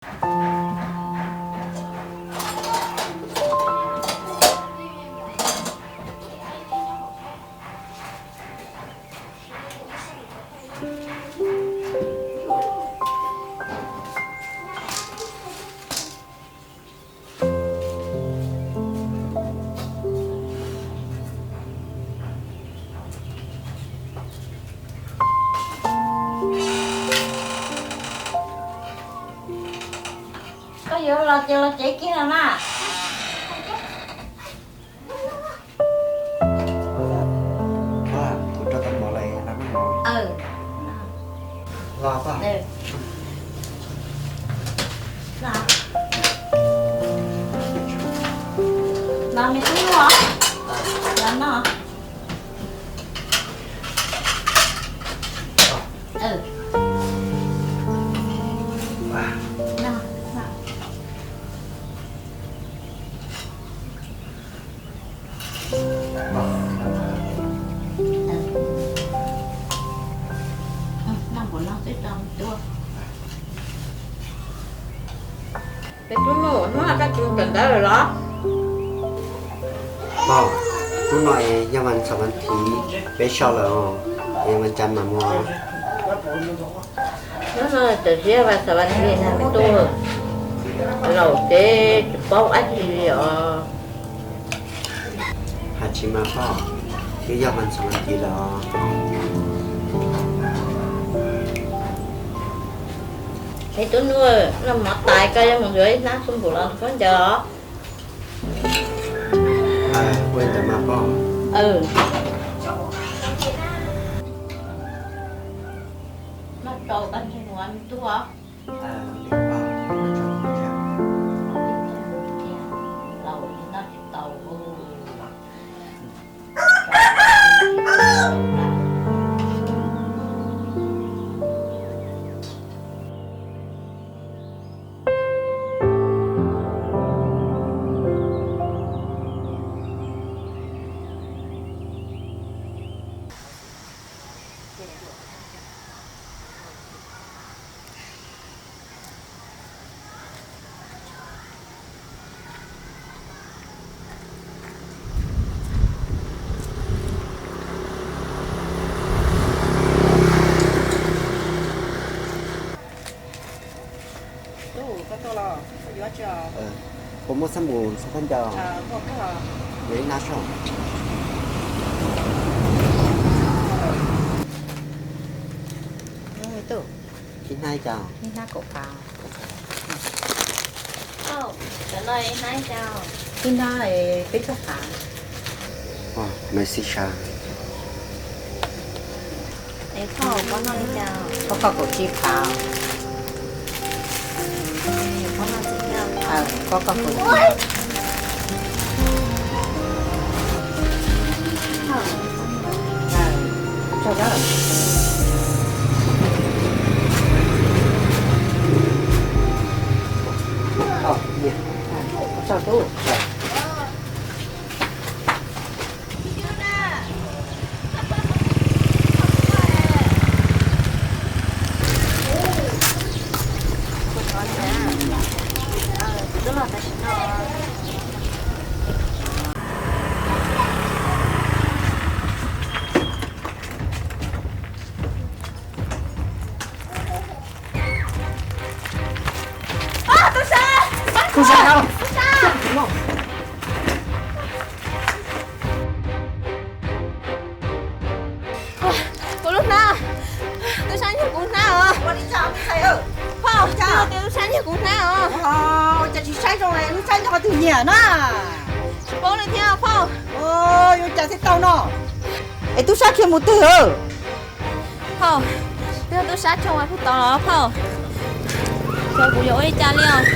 Koj yuav los ces los tsev kiag los mas. Kuv rau tau mov lawm, los noj mov. Los, los, los me tub los, los noj. Peb tub Nuj, hnub no koj tsis mus kawm ntawv lawm los? Pog, hnub no es yog vas xaum vas thiv peb so lawm os, es vas cas mam mus? Hnub no tam sim yog vas xaum vas thiv na me tub, laus ces tsis paub dab tsi li os. Hais tsis mas pog, twb yog vas xaum vas thiv lawm os. Es tub Nuj, noj mov tas koj yuav mus yuav ib hnab xub npum los khaub ncaws os. Ua li ntawd mas pog. Noj tsau koj ntseg mus me tub os. Laus li noj tsis tau. Puas muaj xab npum txhob khaub ncaws? Yuav ib hnab saib. Ib hnab ib co? Ib hnab peb caug phav. Maiv xib sab. Pob koj kaum tsib phav. Pob koj kaum tsib. Tub Sab, tub Sab, tub Sab. Kuv lub hnab, tub Sab nyiag kuv hnab os. Phauj, tub Sab nyiag kuv hnab os. Cas tsis saib zoo, tub Sab nyiag qhov twg nyiag na? Tsis paub li thiab phauj. Yuav cas thiaj tau no? Es tub Sab khiav mus twg? Phauj, twb yog tub Sab tsoo mas kuv tau los phauj. Xyov kuv yuav ua li cas li os.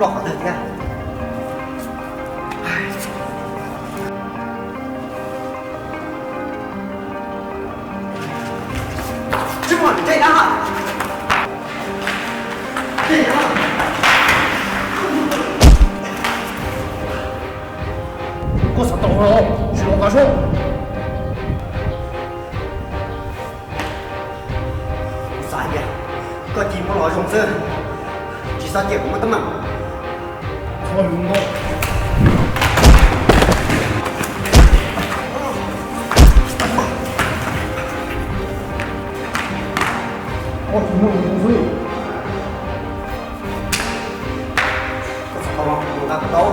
Los qhov twg thiab? Tsis muaj ntsej dab. Koj xav tau los tsis los nqa zoo. Kuv xav tias koj cia li mus los zoo xwb, tsis xav tias kuv muaj teeb meem. Txhob mus no. Koj tsis muaj lus xwb. Koj xav tau los kuv nqa koj tau.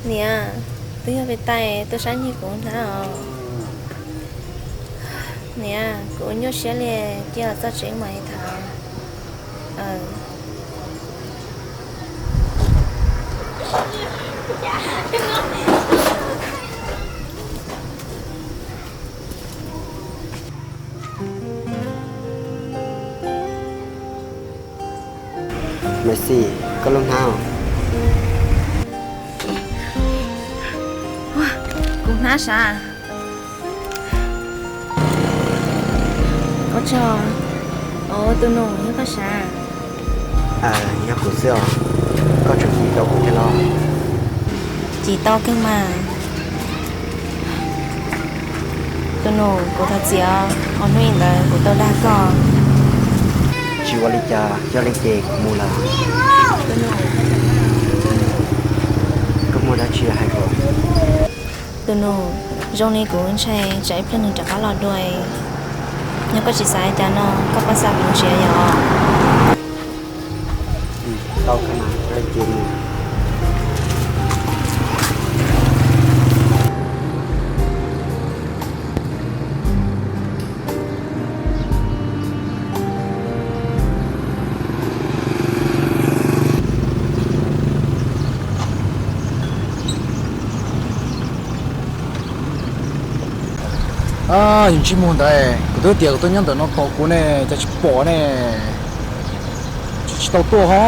Niam, twb yog peb tais tuaj saib nyiag kuv hnab os. Niam, kuv nyuaj siab li, cia txog tsev mam tham. Maiv Xis, koj lub hnab. Kuv hnab sav. Ua tsaug, tus nus yog koj sav? Yog kuv xwb os, koj tseem cim tau kuv thiab los? Cim tau kawg mas. Tus nus, kuv thov txim os, uas hnub ntawd kuv tau dag koj. Tsis ua li cas, yog li ces kuv mus lawm. Koj muaj dab tsi hais kuv? Tus nus, zoo li kuv ntshai tsam ib pliag nws rov qab los dua. Yog koj tsis xav li cas no, koj pab xa kuv mus tsev yom. Tau kawg mas, yog li ces mus. Yus ntsej muag ntawd, kuv twb tias kuv tuaj nyob ntawm no tos kuv ne, cas tsis pom ne, tsis tsis tau tuaj ho.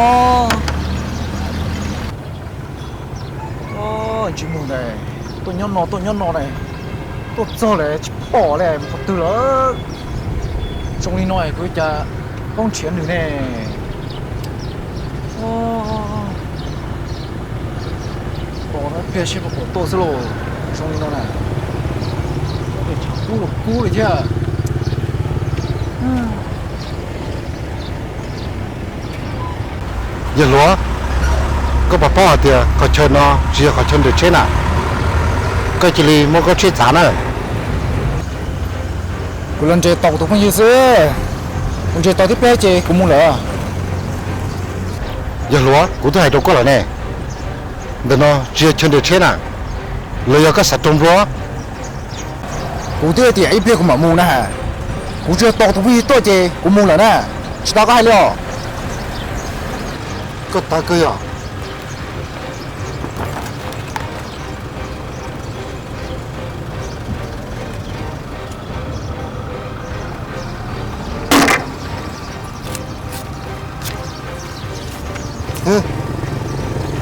Ntsej muag ntawd, tuaj nyob no tuaj nyob no ne, tuaj txog lawm tsis pom li mus qhov twg lawm. Zoo li no kuv cas paub nrhiav nws ne. Tos no ib pliag seb puas pom tuaj xwb lauj. Zoo li no na, tshav kub los kub li thiab. Yawg hluas, koj puas paub hais tias qhov chaw no tsis yog qhov chaw nres tsheb na? Koj cia li muab koj tsheb txav na. Kuv los nres tau kuv tus phooj ywg xwb, kuv nres tau tib pliag ces kuv mus lawm. Yawg hluas, kuv twb hais rau koj lawm ne, ntawm no tsis yog chaw nres tsheb na, los yog koj xav raug nplua? Kuv twb tias ib pliag kuv mam mus na, kuv tsuas yog tos tus phooj ywg tuaj ces kuv mus lawm na, tsis tau koj hais li os. Koj tawv kawg yog.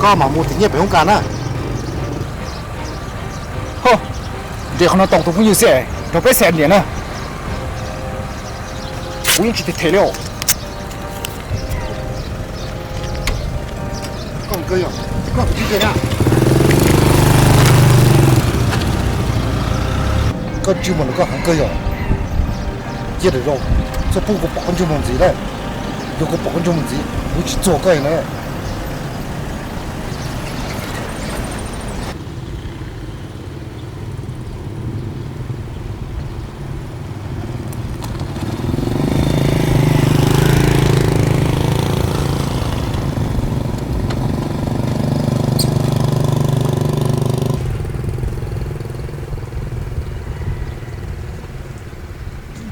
Koj mam mus tim nyiaj pem hoob kas na. Ho, nres qhov no tau tus phooj ywg xwb, rau peb xees niam na. Kuv yeej tsis them them li os. Koj ntsej muag no koj heev kawg yog. Cia lawm, txhob pub kuv pom koj ntsej muag ntxiv na. Yog kuv pom koj ntsej muag ntxiv kuv tsis txuag koj na.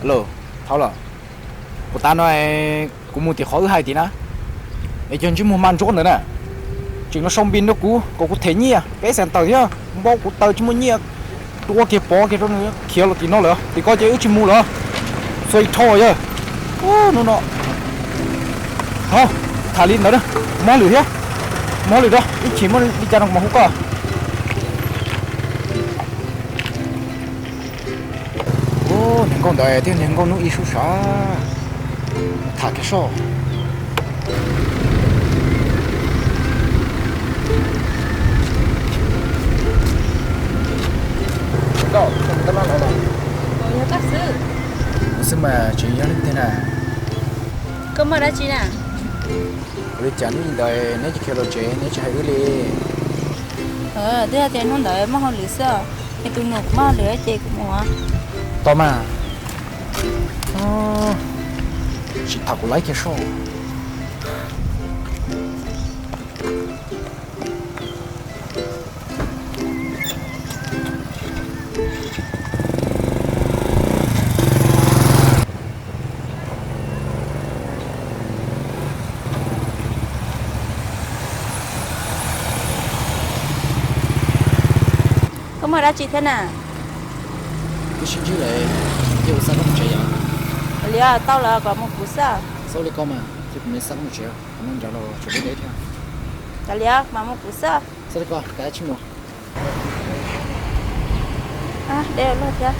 Alo, Thauj los? Puas tas no es Kuv mus tim qhov wb hais tim na, es cov ntsej muag mas ntsuab ntawd na, tseem los sau npis rau kuv kom kuv them nyiaj peb xees tawm thiab, npau kuv taws tsis muaj nyiaj, tua kiag pov kiag rau nws khiav los tim no lawm, tim ko ces wb tsis mus lawm. Xuas ib rho yawg. Hnub no, hos, tham li ntawd na, mob lwm thiab, mob lwm rau ib chim muaj li cas no kuv mam hu koj. Niag nkauj ntawd thiab niag nkauj hnub ib sub sav, tham kiag soj. Kuv xwb mas tseem yog leej twg na? Koj muaj dab tsi na? Ua li cas hnub ntawd neb tsis khiav los tsev, neb tsis hais wb li? Twb tias hnub ntawd muaj hauj lwm xwb, es tus nus kuv muaj hauj lwm ces kuv mus. Tau mas, tsis tham kuv laib kiag soj. Koj muaj dab tsi thiab na? Twb sib ntsib lawm, cia kuv xa koj mus tsev yom. Liam, tau lawm, kom mus kuv xwb. Xav ua li ko mas, cia kuv mam xa koj mus tsev, kuv nrog los tsev deb deb thiab. Kav liam, mas mus kuv xwb. Xav li ko, kav tsij mus. Deb luaj thiab.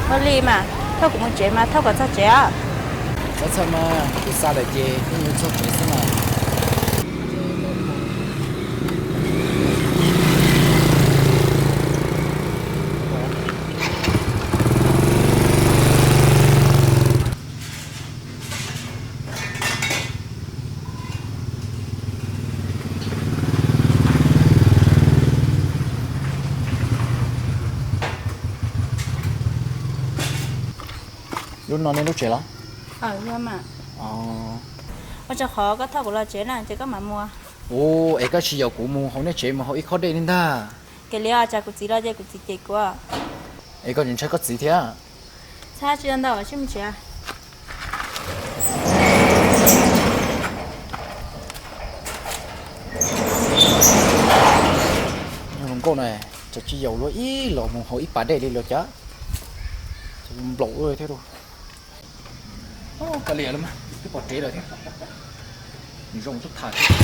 Ua li mas, thauj kuv mus tsev mas thauj kom txog tsev os. Txhob txhawj mas, kuv xa lawm ces yeej yuav txog tsev xwb mas. Lub no nej lub tsev los? Ua rau qhov koj thauj kuv los tsev na ces koj mam mus. Ua, es koj tsis yaum kuv mus hauv nej tsev mus haus ib khob dej li ntag. Kav liam, tsam kuv txiv los ces kuv txiv cem kuv. Es koj tseem ntshai koj txiv thiab? Txhob tsis ntau, sib mus tsev. Nkauj na, tsam tsis yaum luag ib los mus haus ib pas dej li los cas, nplaum thiab. Kav liam los mas, twb pom tsev lawm thiab. Zoo tuaj tham thiab.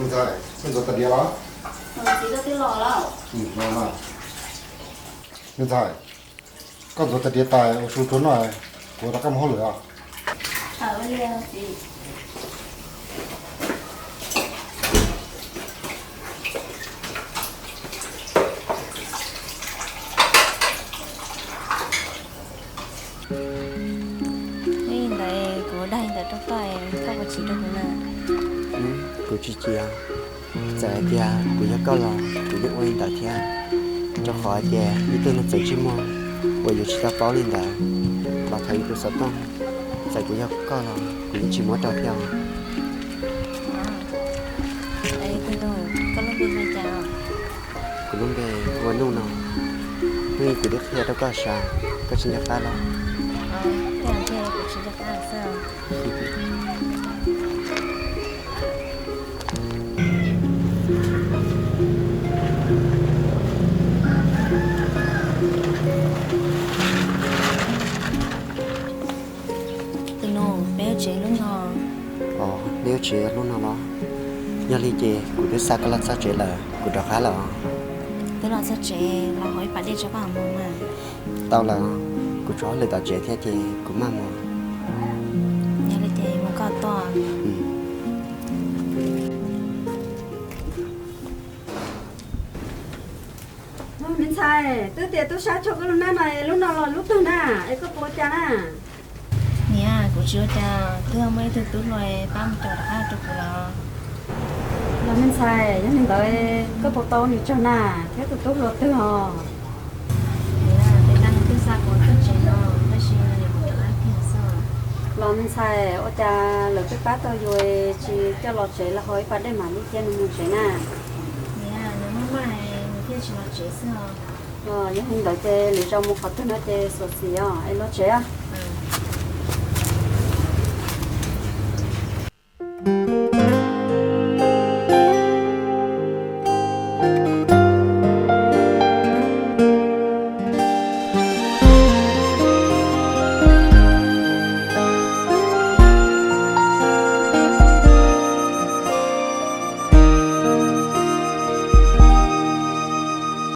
Ntxhais, koj ntxuav tas diav los? Txiv, koj twb los los? Ntxhais, koj ntxuav tas diav tas ua su rau noj, kuv rov qab mus hauj lwm os. Ntawd kuv dag li ntawd rau koj, koj puas chim rau kuv na? Kuv tsis chim. Txawm hais tias kuv yog koj los kuv yeej ua li ntawd thiab, rau qhov hais tias ib tug neeg txawm ntsej muag uas yus tsis tau paub li ntawd los thov yus tus xov tooj, txawm kuv yog koj los kuv yeej tsis muab rau thiab. Koj lub npe hu li cas? Kuv lub npe hu ua Nuj no. Hnub ib kuv twb qhia rau koj sav, koj tsis nco qab los? Kuv tsis nco qab xwb. Tus nus, peb yuav tsev lub no. Os, Neb yuav tsis hlub no los? Yog li ces kuv twb xa koj los txog tsev lawm, kuv rov qab lawm os. Twb los txog tsev los hau ib pas dej tso koj mus mas. Tau lawm, kuv tsis hauj lwm tom tsev thiab ces kuv maj mus. Yog li ces mus koj tuaj. Me ntxhais, twb tias tub sab tso koj lub hnab no es lub no los lub twg na, es koj puas ua cas na? Niam, kuv tsis ua cas, twb muaj ib tug tub hluas pab mus rau rov qab rau kuv los. Los me ntxhais, yog li ntawd koj puas tau nws tsaug na, thiab tus tub hluas twg os? Niam, tej tag nws twb xa kuv tuaj tsev no, tab sis nws rov qab kiag xwb. Los me ntxhais, ua cas lawv twb pab tau yus tsis coj los tsev los hau ib pas dej mam li cia nws mus tsev na? Niam, nws maj maj nws thiaj tsis los tsev xwb os. Yog li ntawd ces lwm zaus mus qhov twg no ces xyuam xim os, es los tsev os.